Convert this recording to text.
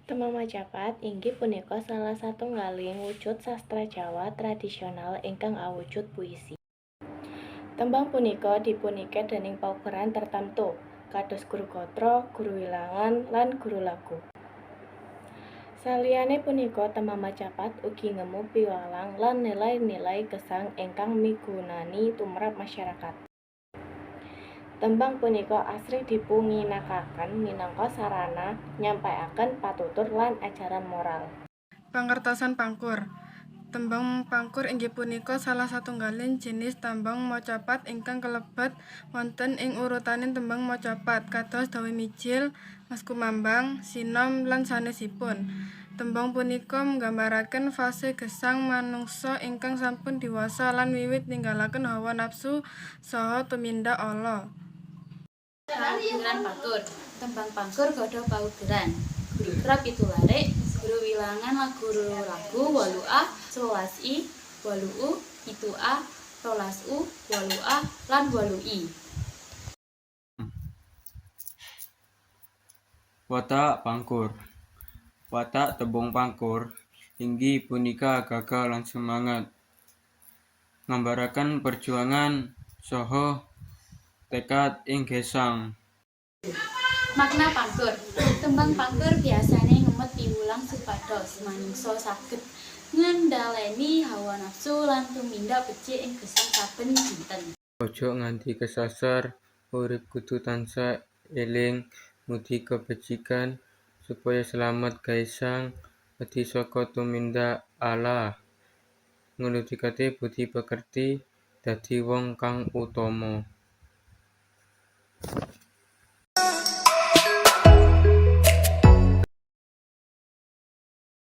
Tembang macapat inggih punika salah satunggaling wujud sastra Jawa tradisional ingkang awujud puisi. Tembang punika dipuniket dening paugeran tartamtu, kados guru gatra, guru wilangan, lan guru lagu. Saliyane punika tembang macapat ugi ngemu piwulang lan nilai-nilai gesang ingkang migunani tumrap masyarakat. Tembang punika asring dipunginakaken minangka sarana nyampaiaken patutur lan ajaran moral. Pangertosan Pangkur. Tembang Pangkur inggih punika salah satunggaling jinis tembang macapat ingkang kalebet wonten ing urutaning tembang macapat kados Dawuh Mijil, Maskumambang, Sinom lan sanesipun. Tembang punika nggambaraken fase gesang manungsa ingkang sampun diwasa lan wiwit ninggalaken hawa nafsu saha tumindak ala. Paugeran Pangkur. Tembang Pangkur gadhah paugeran guru gra 7 larik, guru wilangan lan guru lagu 8 A, 11 I, 8 U, 7 A, 12 U, 8 A, lan 8 I. Watak Pangkur. Watak tembung Pangkur inggih punika gagah lan semangat, nggambaraken perjuangan saha tekad ing gesang. Makna Pangkur. Tembang Pangkur biasane ngemot piwulang supados manungsa saged ngendhaleni hawa nafsu lan tumindak becik ing gesang saben dinten. Aja nganti kesasar, urip kudu tansah eling ngudi kebecikan supaya slamet gaesang wedi saka tumindak ala, ngluhurake budi pekerti dadi wong kang utama.